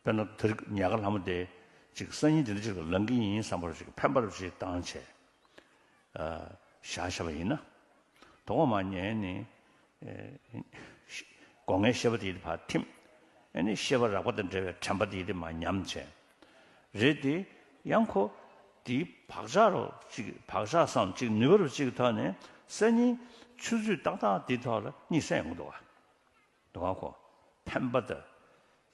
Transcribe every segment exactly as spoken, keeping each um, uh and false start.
དཔེར་ན་དེ་རིང་ཉལ་ཁ་ལྷ་མོ་དེ་ཅིག་སང་ཉིན་དེ་འདྲ་ཅིག་ལ་ལངས་ཀྱི་ཡིན་བསམ་པར་ཅིག་ཕན་པར་ཅིག་བཏང་བྱས། བཞག་བཞག་པ་ཡིན་ན། དོ་དགོང་མ་ཉལ་ནས་སྒོ་ལྔའི་ཤེས་པ་དེ་ཡིད་ཕར་ཐིམ། ཨ་ནི་ཤེས་པ་རགས་པ་དང་འབྲེལ་བའི་དྲན་པ་དེ་ཡིད་མ་ཉམས་བྱས། རེད་དེ། ཡང་ཁོ་དེའི་བག་ཆགས་རོ་ཅིག་བག་ཆགས་སམ་ཅིག་ནུས་པ་རོ་ཅིག་གི་ཐོག་ནས་སང་ཉིན་ཆུ་ཚོད་ཏག་ཏག་དེའི་ཐོག་ལ་གཉིད་སད་ཡོང་གི་འདུག་བ། འདུག་བ་ཁོ། ཕན་པ་དང་།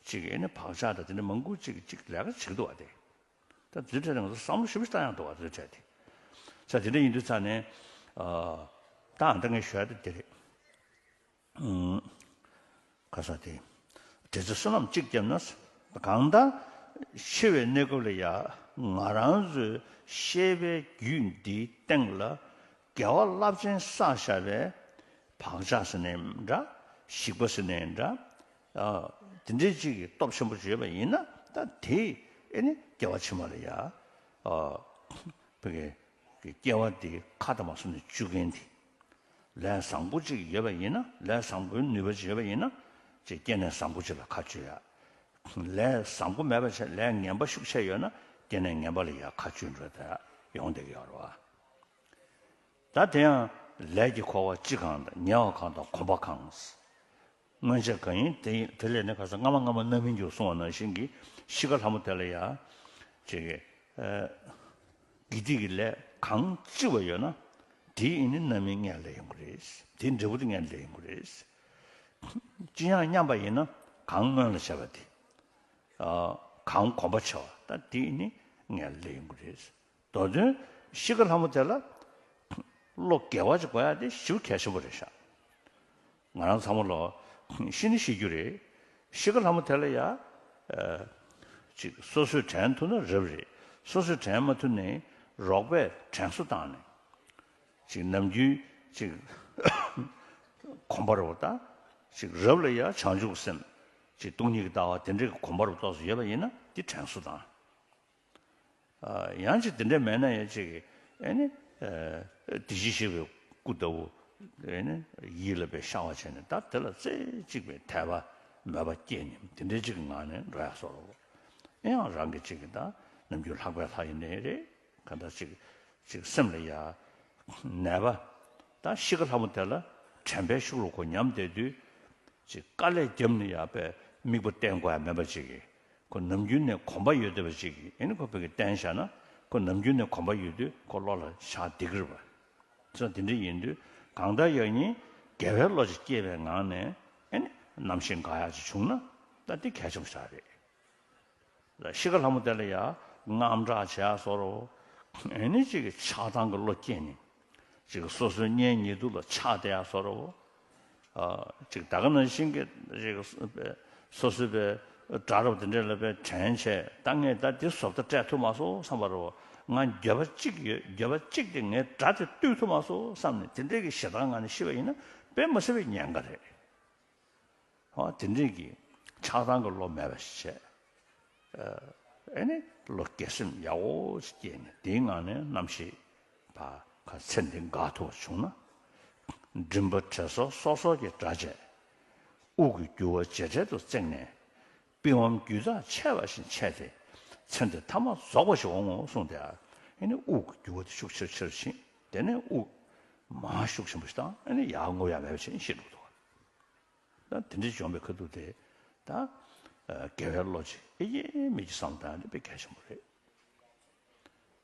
ཅིག་ཨ་ནི་བག་ཆགས་དང་དེ་འདྲ་མང་པོ་ཅིག་ཅིག་ལས་ཀ་བྱེད་ཀྱི་འདུག་བ་དེ། ད་དེ་འདྲའི་གྲས་ལ་ང་ཚོ་བསམ་བློ་ཞིབ་ཞིབ་བཏང་ཡག་འདུག་བ་དེ་འདྲའི་གྲས་དེ། ས་དེ་འདྲ་ཡིན་དུས་ཙང་ནས། ཨ། ད་ཨ་ད་ངས་ཞུ་ཡག་དེ་དེ་རེད། ཨུམ། ཁ་ས་དེ། དེ་ཚོ་བསོད་ནམས་གཅིག་བརྒྱབ་ན། གང་ལྟར་འཆི་བའི་གནས་སྐབས་ལ་ཡང་ང་རང་ཚོའི་ཤེས་པའི་རྒྱུད་འདིའི་སྟེང་ལ་དགེ་བ་རླབས་ཆེན་བསགས་བཞག་པའི་བག་ཆགས་ཟེར་ནའི་འདྲ། ཞིག་པ་ཟེར་ནའི་འདྲ། ཨ། དེ་འདྲའི་ཅིག་གི་སྟོབས་ཆེན་པོ་ཅིག་ཡོད་པ་ཡིན་ན་ད་དེ་ཨེ་ནི་སྐྱེ་བ་ཕྱི་མ་ལ་ཡ། ཨ། བོད་སྐད་ཀྱི་སྐྱེ་བ་འདི་ཁ་དང་མ་སོང་ནས་བཅུག་མཁན་དེ། ལས་བཟང་པོ་ཅིག་ཡོད་པ་ཡིན་ན། ལས་བཟང་པོའི་ནུས་པ་ཅིག་ཡོད་པ་ཡིན་ན། ཅིག་སྐྱེ་གནས་བཟང་པོ་ཅིག་ལ་ཁ་གཅུས་ཡ། ལས་བཟང་པོ་མེད་པ་བྱས། ལས་ངན་པ་ཤུགས་ཆེ་ཡོད་ན་སྐྱེ་གནས་ངན་པ་ལ་ཡ་ཁ་གཅུས་འགྲོ་ད་ཡོང་བསྡད་ཀྱི་ཡོད་རེད་བ། ད་དེ་ཡང་ལས་ཀྱི་འཁོར་བ་ལྕི་གང་དང་། ཉེ་བ་གང་དང་། གོམས་པ་གང་། སྔོན་ཆད་གང་ཡིན་དེ་ཡིན། དེ་ལས་ནི་ཁ་སང་སྔ་མ་སྔ་མ་རྣམ་སྨིན་གྱིས་གསུངས་པ་ནང་བཞིན་གྱི་གཤིས་ཀ་ལྷ་མོ་དེ་ལ་ཡ། ཅིག་གི། ཨ། དགེ་སྡིག་གི་ལས་གང་ལྕི་བ་ཡོད་ན། དེའི་ཨེ་ནི་རྣམ་སྨིན་སྔོན་ལ་ཡོང་གི་རེད། དེའི་འབྲས་བུ་དེ་སྔོན་ལ་ཡོང་གི་རེད། ཅི་ཡང་མཉམ་པ་ཡིན་ན་གང་སྔོན་ལ་བྱས་པ་དེ། ཨ། གང་གོམས་པ་ཆེ་བ་ད་དེ་ཨེ་ནི་སྔོན་ལ་ཡོང་གི་རེད། མདོ་དོན་གཤིས་ཀ་ལྷ་མོ་དེ་ལ་བློ་དགེ་བ་ཅིག་དགོས་ཡ་དེ་ཞེ་པོ་གལ་ཆེན་པོ་རེད་ཤག་ང་རང་ཚང་མ་ལོ་ཤི་ནི་ཤི་རྒྱུ་རེད། གཤིས་ཀ་ལྷ་མོ་དེ་ལ་ཡ། ཨ། ཅིག་སོ་སོས་དྲན་ཐུབ་ན་རབ་རེད། སོ་སོས་དྲན་མ་ཐུབ་ནའི་རོགས་པས་དྲན་གསོ་བཏང་ནས། ཅིག་ནམ་རྒྱུན་ཅིག་གོམས་པ་རོ་ད། ཅིག་རབ་ལ་ཡ་བྱང་ཆུབ་སེམས། ཅིག་སྟོང་ཉིད་ཀྱི་ལྟ་བ་དེ་འདྲའི་གོམས་པ་རོ་ཏོག་ཙམ་ཡོད་པ་ཡིན་ན་དེ་དྲན་གསོ་བཏང་། ཨ། ཡང་ཅིག་དེ་འདྲ་མེད་ན་ཡང་ཅིག་ཨེ་ནི། ཨ། དེ་བཞིན་གཤེགས་པའི་སྐུ་ལྟ་བུ། ཨེ་ནི་ཡིད་ལ་དཔེ་ཤར་བ་བྱས་ནས་ད་དེ་ལ་རྩེ་གཅིག་པའི་དད་པ་མོས་པ་སྐྱེས་ནས་དེ་འདྲའི་ཅིག་གི་ངང་ནས་འགྲོ་ཡག་བཟོ་འདྲ་བོ། ཨེ་ཡང་རང་གི་ཅིག་གི་ད་ནམ་རྒྱུན་ལྷག་པའི་ལྷ་ཡིན་ནའི་རེད། གང་ལྟར་ཅིག་ཅིག་སེམས་ལ་ཡ་ནད་པ། ད་གཤིས་ཀ་ལྷ་མོ་དེ་ལ་དྲན་པའི་ཤུགས་ལ་ཁོ་ཉམས་བསྡད་དུས། ཅིག་དཀའ་ལས་བརྒྱབ་ནས་ཡ་དཔེ་དམིགས་པ་བསྟེན་དགོས་ཡ་མེད་པ་ཅིག་གིས། ཁོ་ནམ་རྒྱུན་ནས་གོམས་པ་ཡོད་བསྡད་པ་ཅིག་གིས། ཨེ་ནི་ཁོ་བོད་ཀྱི་བསྟན་བཞག་ན་ཁོ་ནམ་རྒྱུན་ནས་གོམས་པ་ཡོད་དུས་ཁོ་བློ་ལ་ཤར་བསྡད་ཀྱི་རེད་པ། ཚོ་དེ་འདྲ་ཡིན་དུས་གང་ལྟར་ཡང་སྙིང་དགེ་བའི་བློ་ཅིག་སྐྱེས་པའི་ངང་ནས། ཨེ་ནི་རྣམ་ཤེས་འགག་ཡག་ཅིག་བྱུང་ན་ད་དེ་གལ་ཆེན་པོ་ཞིག་རེད། ལ་གཤིས་ཀ་ལྷ་མོ་དེ་ལ་ཡ་དངངས་སྐྲག་བྱེད་ཡག་བཟོ་འདྲ་བོ། ཨེ་ནི་ཅིག་གི་ཆགས་སྡང་གི་བློ་སྐྱེས་ནས། ཅིག་སོ་སོའི་གཉེན་ཉེ་དུ་ལ་ཆགས་བསྡད་ཡག་བཟོ་འདྲ་བོ། ཨ། ཅིག་ད་ག་ནང་བཞིན་གྱི་ཅིག་སོ་སོའི་པའི་དགྲ་རབ་དེ་འདྲ་ལ་པའི་དྲན་བྱས། ད་ངས་ད་འདི་བཟོ་ལྟ་སྤྲད་ཐུབ་མ་སོང་བསམ་པ་འདྲ་བོ། ང་འགྱོད་པ་གཅིག་ཡོད། འགྱོད་པ་གཅིག་དེ་ངའི་དགྲ་དེ་བཏུལ་ཐུབ་མ་སོང་བསམ་ནས་དེ་འདྲའི་གི་ཞེ་སྡང་ངང་ནས་ཤི་བ་ཡིན་ན་དཔེ་མི་སྲིད་པའི་ཉེན་ཁ་རེད། ཨ། དེ་འདྲའི་གི་ཆགས་སྡང་གི་བློ་མེད་པ་ཞིག་བྱས། ཨ། ཨེ་ནི་བློ་དགེ་སེམས་ཡག་པོ་ཞིག་སྐྱེས་ནས་དེའི་ངང་ནས་རྣམ་ཤེས་ཕར་ཁ་ཚེ་འདི་འགག་ཐུབ་པ་བྱུང་ན། མགྲིན་པ་དྲི་ཟ་སོ་སོ་གི་སྒྲ་བཅས། དབུགས་ཀྱི་རྒྱུ་བ་ཇེ་བྲལ་དུ་བརྩེགས་ནས། པི་ཝང་རྒྱུད་དག་ཆད་པ་བཞིན་ཆད་དེ། ཚེ་འདི་ཐ་མ་རྫོགས་པ་ཞིག་འོང་ངོ་གསུངས་ཏེ། ཨེ་ནི་དབུགས་ཀྱི་རྒྱུ་བ་དེ་ཤུགས་ཆེར་ཆེར་ཕྱིན། དེ་ནས་དབུགས་མར་ཤུགས་ཆེན་པོ་ཞིག་བཏང་། ཨེ་ནི་ཡར་རྔུབ་ཡ་མེད་པ་བྱས་ནས་ཤི་འགྲོ་འདུག་ད་དེ་འདྲ་བྱུང་བའི་ཁ་ཐུག་དེ་ད། ཨ། དགེ་བའི་བློ་ཅིག་ཨེ་ཡེ་མི་གི་བསམ་སྟངས་དེ་དཔེ་གལ་ཆེན་པོ་རེད།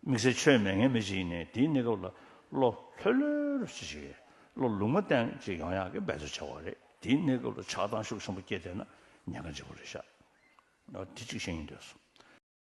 དམིགས་བསལ་ཆོས་མེད་མཁན་མི་ཅིག་ཡིན་ནའི་དེའི་གནས་སྐབས་ལ་བློ་ལྷོད་ལྷོད་ཅིག་བྱེད། བློ་ལུང་མ་བསྟན་ཅིག་ཡོང་ཡག་གི་འབད་རྩོལ་བྱ་དགོས་རེད། དེའི་གནས་སྐབས་ལ་ཆགས་སྡང་ཤུགས་ཆེན་པོ་སྐྱེས་བསྡད་ན་ཉེན་ཁ་ཆེན་པོ་རེད་ཤག་ཨ། དེ་གཅིག་བཤད་སྙིང་འདོད་སོང་